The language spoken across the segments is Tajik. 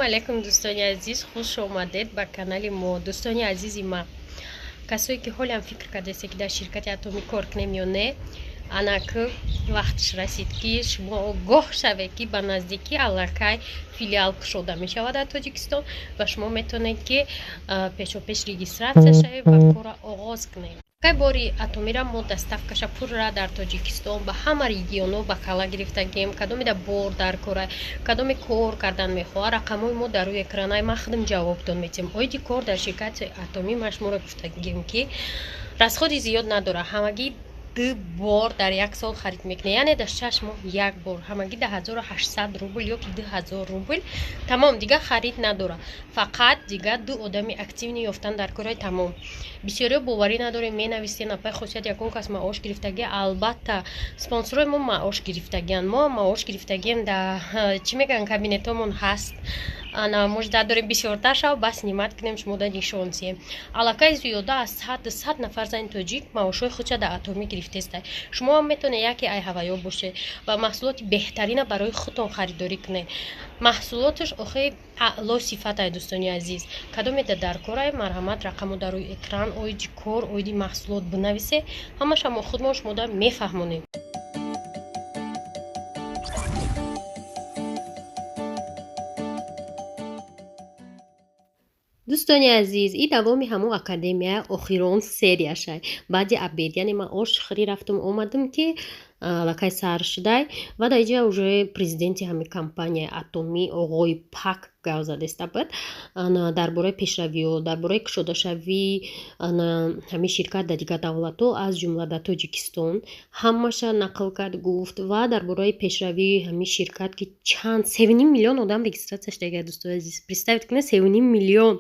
Алейкум, дӯстони азиз, хуш омадед ба канали мо. Дӯстони азизи ма, касое ки ҳолиам фикр кардааст, ки дар ширкати Атомӣ кор кунем ё не, анак вақташ расид, ки шумо огоҳ шавед, ки ба наздикӣ аллакай филиал кушода мешавад дар Тоҷикистон ва шумо метавонед, ки пешопеш регистрация шавед ва корро оғоз кунед. Кай бори Атомира мо доставкаша пурра дар Тоҷикистон ба ҳама регионҳо ба кала гирифтагем. Кадомеда бор дар кора, кадоме кор кардан мехоҳад, рақамҳои мо дар рӯи экранаи ман худам ҷавобтон метиҳем. Оиди кор дар ширкати Атомӣ ман шуморо гуфтагем, ки расходи зиёд надорад, ҳамагӣ ду бор дар як сол харид мекунед, яъне дар 6 моҳ як бор, ҳамагӣ да 1800 рубл ё ки 2000 рубл, тамом, дигар харид надорад. Фақат дигар ду одами активный ёфтан дар кораи, тамом. Бисёриҳо боварӣ надорем, менависем: «Апай Хосият, ягон кас маош гирифтагӣ?» Албатта, спонсорҳои мо маош гирифтагианд, мо маош гирифтагием, да чӣ мегӯянд, кабинетҳомон ҳаст. Ана мужда дорем, бисёртар шав, бас снимать кунем, шумо да нишон диҳем. Аллакай зиёда аз 100 нафар зани тоҷик маошҳои худша дар Атомӣ гирифтеста. Шумо ҳам метавонед яке ай ҳаваё бошед ва маҳсулоти беҳтарина барои худтон харидорӣ кунед. Маҳсулоташ охи аъло сифатай. Дӯстони азиз, кадомеда дар корай, марҳамат, рақамо дар рӯи экран, оиди кор, оиди маҳсулот бинависе, ҳамаша мо худмон шумода мефаҳмонем. Дӯстони азиз, и давоми ҳамон академия, охирон серияшай. Баъди обед, яъне ман ош хӯрӣ рафтам, омадам, ки аллакай сар шудай ва дар иҷа уже президенти ҳамин компанияи Атомӣ оғои Пак гап задеста буд дар бораи пешравиҳо, дар бораи кушодашавии ҳамин ширкат дар дигар давлатҳо, аз ҷумла дар Тоҷикистон, ҳамаша нақл кард, гуфт ва дар бораи пешравии ҳамин ширкат, ки чанд 3,5 миллион одам регистрация шудага. Дӯстои азиз, представить кунед, 3,5 миллион.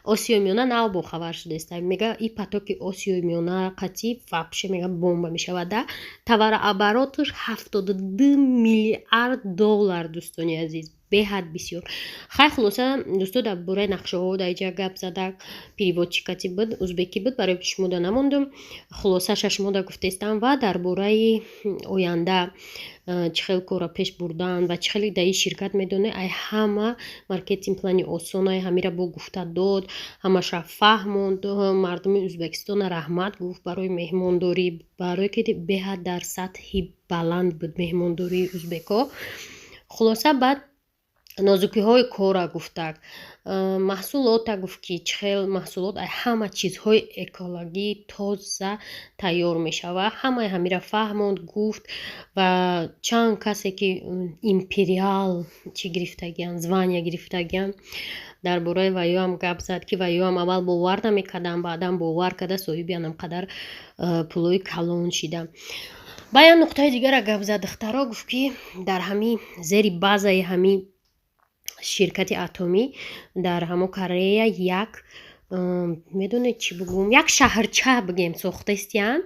Осиёи Миёна нав бохабар шудааст, мега, и потоки Осиёи Миёна қатъи вообще, мега, бомба мешавад. Да товарообороташ 72 миллиард доллар, дӯстони азиз, беҳад бисёр. Хай, хулоса, дӯсто, дар бораи нақшаҳо дар иҷа гап зада, переводчикати буд, узбекӣ буд, барои шумода намондум, хулосаша шумода гуфтестам ва дар бораи оянда чӣ хел корро пеш бурдан ва чӣ хеле дар ин ширкат медонед, ай ҳама маркетинг плани осонай, ҳамира бо гуфта дод, ҳамаша фаҳмонд. Мардуми Ӯзбекистона раҳмат гуфт барои меҳмондорӣ, барое ки беҳад дар сатҳи баланд буд меҳмондории ӯзбекҳо. Хулоса, баъд нозукиҳои корра гуфтак, маҳсулота гуфт, ки чӣ хел маҳсулот ай ҳама чизҳои экологӣ тоза тайёр мешавад, ҳамаи ҳамира фаҳмонд, гуфт ва чанд касе ки империал чӣ гирифтагианд, звания гирифтагианд, дар бораи ваёам гап зад, ки ваёам аввал бовар намекарданд, баъдан бовар карда, соҳиби анамқадар пулҳои калон шида. Ба як нуқтаи дигара гап зад, духтаро, гуфт, ки дар ҳамин зери базаи ҳамин ширкати Атомӣ дар ҳамо Корея як, медонед, чӣ бигӯм, як шаҳрча бигем, сохтаистиянд.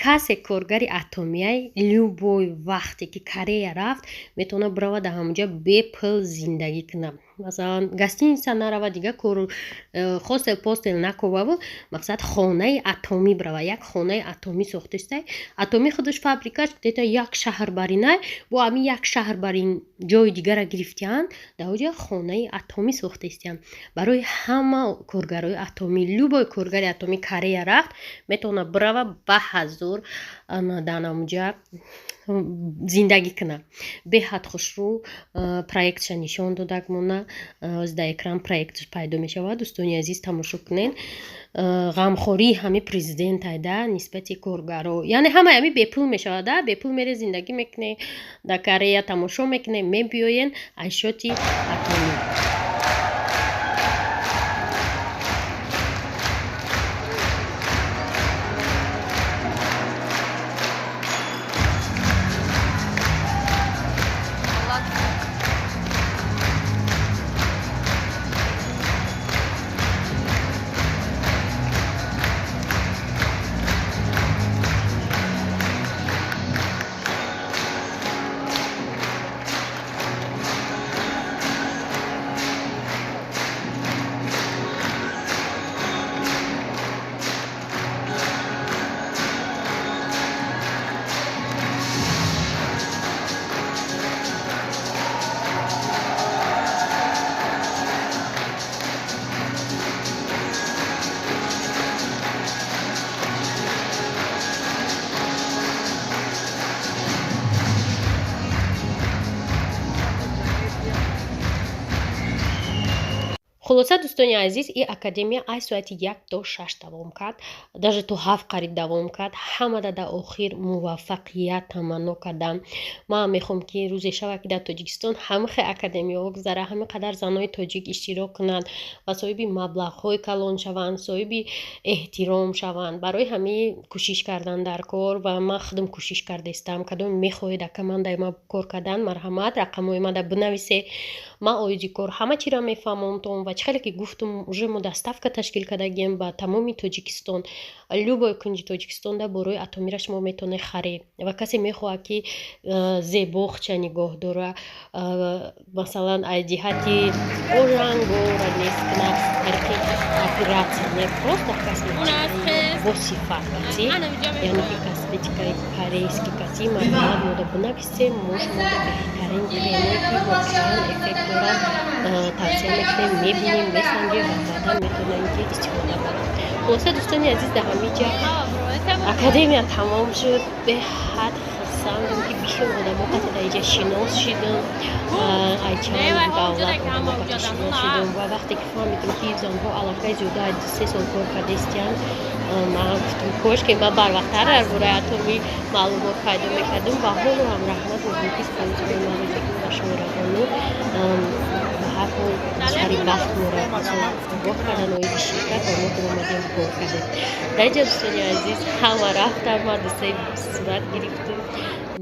Касе коргари атомияй, любой вақте ки Корея рафт, метавонад биравад, дар ҳамонҷа бепул зиндагӣ кунад. Масалан, гостиница нарава, дигар кор, хостел постел накобаву, мақсад, хонаи Атомӣ бирава. Як хонаи Атомӣ сохтаистай. Атомӣ худаш фабрикаш где-то як шаҳр баринай, бо ҳамин як шаҳр барин ҷои дигара гирифтианд, дар оҷа хонаи Атомӣ сохтаистиянд барои ҳама коргарои Атомӣ. Любой коргари Атомӣ Корея рафт, метавонад бирава, ба ҳазур дар ҳамонҷа зиндагӣ кунад. Беҳад хушрӯ проектша нишон додак мона, дар экран проектш пайдо мешавад, дӯстони азиз, тамошо кунед. Ғамхории ҳами президент айда нисбати коргаро, яъне ҳамаи ҳами бепул мешавад, да бепул мере, зиндагӣ мекунед дар Корея, тамошо мекунед, мебиёен айшоти Атомӣ. Хулоса, дӯстони азиз, и академия аз соати 1 то 6 давом кард, даже то 7 қариб давом кард. Ҳамада дар охир муваффақият таманно кардам. Ман мехоҳам, ки рӯзе шавад, ки дар Тоҷикистон ҳамихе академияҳо гузара, ҳамин қадар занои тоҷик иштирок кунанд ва соҳиби маблағҳои калон шаванд, соҳиби эҳтиром шаванд. Барои ҳамин кӯшиш кардан дар кор ва ман худам кӯшиш кардаистам. Кадоме мехоҳед дар командаи ма кор кардан, марҳамат, рақамҳои мада бинависе. Ман оиди кор ҳама чиро мефаҳмонтон ва чӣ хеле ки гуфтум, уже мо доставка ташкил кардагием ба тамоми Тоҷикистон. Любой кунҷи Тоҷикистонда борои Атомира шумо метавонед харед. Ва касе мехоҳад, ки зебохча нигоҳ дора, масалан, аз ҷиҳати орангора нест кунад, тариқи оператсия не, просто косметика бо сифат кати, яъне ки косметикаи корейский кати, марҳамат, мода бинависем. Мо шумода беҳтарин кремое, ки воқеан эффект дорад, тавсия мекунем, мебинем, месанҷем ва баъдан метавонем, ки истифода барем. Хулоса, дӯстони азиз, дар ҳамин ҷа академия тамом шуд. Беҳад хурсандам, ки бисёр одамо қати дар инҷа шинос шидам, ай чанд давлат одамо қати шинос шидам. Ва вақте ки фаҳмидам, ки занҳо аллакай зиёда аз 2-3 сол кор кардаистиянд, ман гуфтам, кош ки ман барвақттар дар бораи Атомӣ маълумот пайдо мекардам. Ва ҳоло ҳам раҳмат мегӯям, ки спонсори маро ва Шоираҳону ба ҳар ҳол сари вақт моро огоҳ кардан оиди ширкат ва мо омадем, кор кардем. Дар инҷа, дӯстони азиз, ҳама рафтам, ман дусе сурат гирифтум.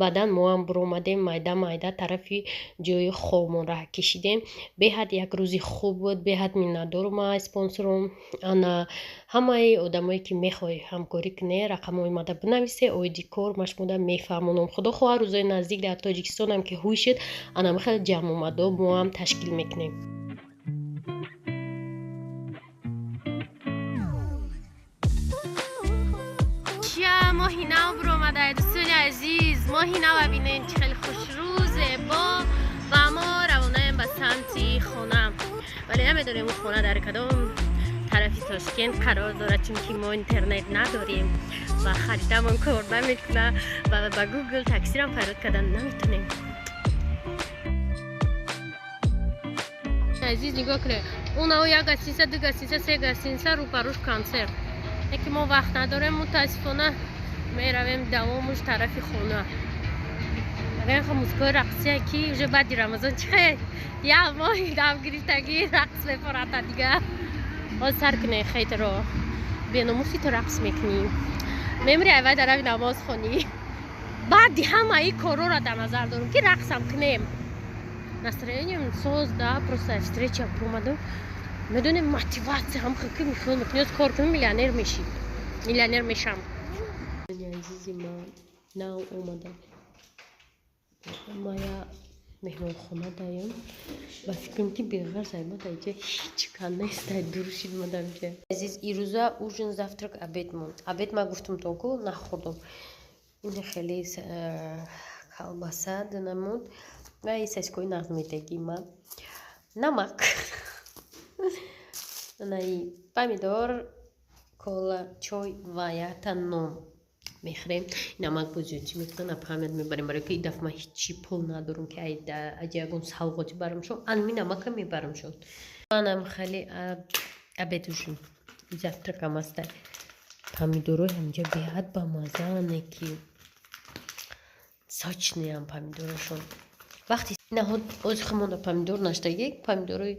Баъдан моам буромадем, майда майда тарафи ҷои хобмон раҳ кишидем. Беҳад як рӯзи хуб буд, беҳад миннатдорум аз спонсором. Ана ҳамаи одамое, ки мехоҳед ҳамкорӣ кунед, рақамҳои мада бинависе, оиди кор ман шумода мефаҳмонам. Худо хоҳад, рӯзои наздик дар Тоҷикистонам ки ҳуй шуд, ана хеле ҷамъомадо моам ташкил мекунем. Моҳи нав буромада, дӯстони азиз, моҳи нава бинед, чӣ хеле хушрӯ, зебо. Ва мо равонаем ба самти хона, вале намедонем, ӯ хона дар кадом тарафи Тошкент қарор дорад, чунки мо интернет надорем ва харитамон кор намекунад ва ба Гугл таксирам фарёд кардан наметонем. Азиз, нигоҳ кунед, унао як гостиница, ду гостиница, се гостиница, рӯпарӯш консерт. Яке мо вақт надорем, мутаассифона. Меравем давомуш тарафи хона. Агар музикаи рақсия, ки уже баъди Рамазон чихе як моҳи дам гирифтагӣ рақс мепората дига. Ҳоз сар кунед, хейтро беномуси, ту рақс мекунӣ, мемри, айвай дарави намоз хонӣ. Баъди ҳамаи корора дар назар дорем, ки рақсам кунем. Настроением соз да, просто встреча буромадам, медонем, мотиватсия ҳам ки мехоҳем мекунӣ, кор кунӣ, миллионер мешӣ, миллионер мешам. Азизи ман, нав омадам, мая меҳмонхона даем. Ба фикрам, ки беғарз ай ма дар инҷа ҳеҷ кан нест, ай дур шид ма дар инҷа. Азиз, ирӯза ужин, завтрак, обед монд. Обед ма гуфтум то ку нахӯрдум. Ин хеле колбаса дунамуд ва и сосискои нағзмедагӣ ма, намак, наи помидор, кола, чой ва якта нон мехӯрем. Намак бо зиёдчӣ мекунан, апамед мебарем, барои ки ин дафъа ман ҳечи пул надорам, ки аҷа ягон савғотӣ барам шон, анми намака мебарам шон. Манам хеле обед, ужин, завтракам аста. Помидорои ҳаминҷа беҳад бамазаане, ки сочныям помидорошон. Вақти наҳод ози хумонда помидор наштагӣ, помидорои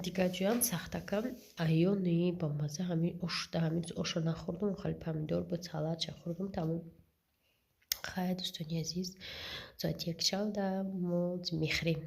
дигар ҷоям сахтакам, айё не, бамаза. Ҳамин ошда ҳамин рӯз оша нахӯрдум, хеле помидор буд, салатша хӯрдум, тамом. Хайр, дӯстони азиз, соати 1 шавда мо мехӯрем.